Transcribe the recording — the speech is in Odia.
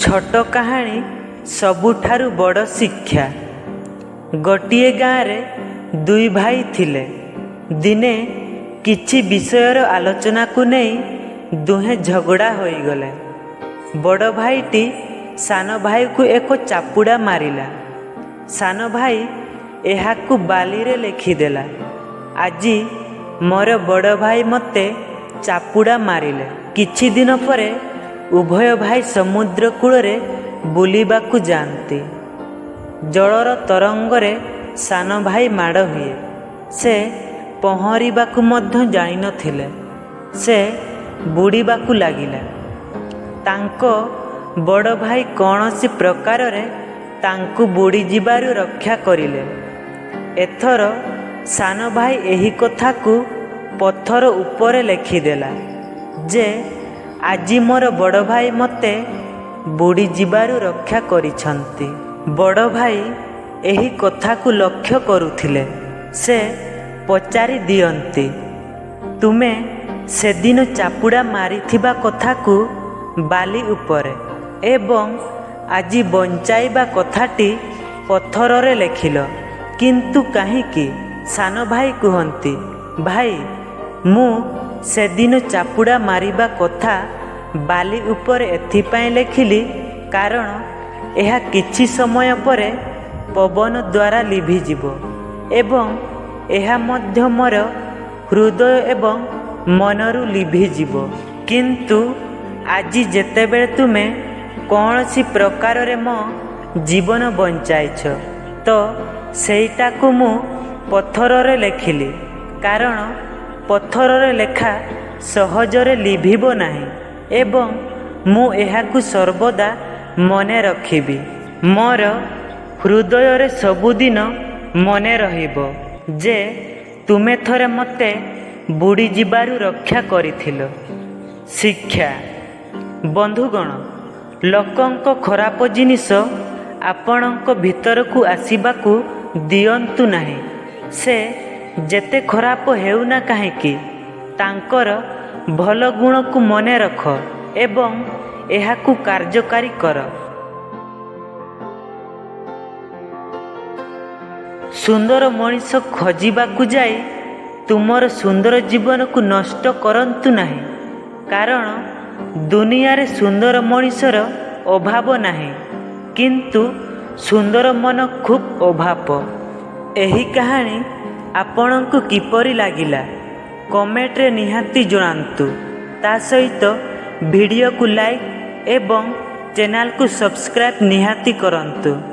ଛୋଟ କାହାଣୀ ସବୁଠାରୁ ବଡ଼ ଶିକ୍ଷା। ଗୋଟିଏ ଗାଁରେ ଦୁଇ ଭାଇ ଥିଲେ। ଦିନେ କିଛି ବିଷୟର ଆଲୋଚନାକୁ ନେଇ ଦୁହେଁ ଝଗଡ଼ା ହୋଇଗଲେ। ବଡ଼ ଭାଇଟି ସାନ ଭାଇକୁ ଏକ ଚାପୁଡ଼ା ମାରିଲା। ସାନ ଭାଇ ଏହାକୁ ବାଲିରେ ଲେଖିଦେଲା, "ଆଜି ମୋର ବଡ଼ ଭାଇ ମୋତେ ଚାପୁଡ଼ା ମାରିଲେ।" କିଛି ଦିନ ପରେ ଉଭୟ ଭାଇ ସମୁଦ୍ର କୂଳରେ ବୁଲିବାକୁ ଯାଆନ୍ତି। ଜଳର ତରଙ୍ଗରେ ସାନ ଭାଇ ମାଡ଼ ହୁଏ। ସେ ପହଁରିବାକୁ ମଧ୍ୟ ଜାଣିନଥିଲେ। ସେ ବୁଡ଼ିବାକୁ ଲାଗିଲା। ତାଙ୍କ ବଡ଼ ଭାଇ କୌଣସି ପ୍ରକାରରେ ତାଙ୍କୁ ବୁଡ଼ିଯିବାରୁ ରକ୍ଷା କରିଲେ। ଏଥର ସାନ ଭାଇ ଏହି କଥାକୁ ପଥର ଉପରେ ଲେଖିଦେଲା ଯେ ଆଜି ମୋର ବଡ଼ ଭାଇ ମୋତେ ବୁଡ଼ିଯିବାରୁ ରକ୍ଷା କରିଛନ୍ତି। ବଡ଼ ଭାଇ ଏହି କଥାକୁ ଲକ୍ଷ୍ୟ କରୁଥିଲେ। ସେ ପଚାରି ଦିଅନ୍ତି, "ତୁମେ ସେଦିନ ଚାପୁଡ଼ା ମାରିଥିବା କଥାକୁ ବାଲି ଉପରେ ଏବଂ ଆଜି ବଞ୍ଚାଇବା କଥାଟି ପଥରରେ ଲେଖିଲ, କିନ୍ତୁ କାହିଁକି?" ସାନ ଭାଇ କୁହନ୍ତି, "ଭାଇ, ମୁଁ ସେଦିନ ଚାପୁଡ଼ା ମାରିବା କଥା ବାଲି ଉପରେ ଏଥିପାଇଁ ଲେଖିଲି, କାରଣ ଏହା କିଛି ସମୟ ପରେ ପବନ ଦ୍ୱାରା ଲିଭିଯିବ ଏବଂ ଏହା ମଧ୍ୟ ମୋର ହୃଦୟ ଏବଂ ମନରୁ ଲିଭିଯିବ। କିନ୍ତୁ ଆଜି ଯେତେବେଳେ ତୁମେ କୌଣସି ପ୍ରକାରରେ ମୋ ଜୀବନ ବଞ୍ଚାଇଛ, ତ ସେଇଟାକୁ ମୁଁ ପଥରରେ ଲେଖିଲି, କାରଣ ପଥରରେ ଲେଖା ସହଜରେ ଲିଭିବ ନାହିଁ ଏବଂ ମୁଁ ଏହାକୁ ସର୍ବଦା ମନେ ରଖିବି। ମୋର ହୃଦୟରେ ସବୁଦିନ ମନେ ରହିବ ଯେ ତୁମେ ଥରେ ମୋତେ ବୁଡ଼ିଯିବାରୁ ରକ୍ଷା କରିଥିଲ।" ଶିକ୍ଷା: ବନ୍ଧୁଗଣ, ଲୋକଙ୍କ ଖରାପ ଜିନିଷ ଆପଣଙ୍କ ଭିତରକୁ ଆସିବାକୁ ଦିଅନ୍ତୁ ନାହିଁ। ସେ ଯେତେ ଖରାପ ହେଉନା କାହିଁକି, ତାଙ୍କର ଭଲ ଗୁଣକୁ ମନେ ରଖ ଏବଂ ଏହାକୁ କାର୍ଯ୍ୟକାରୀ କର। ସୁନ୍ଦର ମଣିଷ ଖୋଜିବାକୁ ଯାଇ ତୁମର ସୁନ୍ଦର ଜୀବନକୁ ନଷ୍ଟ କରନ୍ତୁ ନାହିଁ, କାରଣ ଦୁନିଆରେ ସୁନ୍ଦର ମଣିଷର ଅଭାବ ନାହିଁ, କିନ୍ତୁ ସୁନ୍ଦର ମନ ଖୁବ୍ ଅଭାବ। ଏହି କାହାଣୀ ଆପଣଙ୍କୁ କିପରି ଲାଗିଲା, କମେଣ୍ଟରେ ନିହାତି ଜଣାନ୍ତୁ। ତା ସହିତ ଭିଡ଼ିଓକୁ ଲାଇକ୍ ଏବଂ ଚ୍ୟାନେଲକୁ ସବସ୍କ୍ରାଇବ୍ ନିହାତି କରନ୍ତୁ।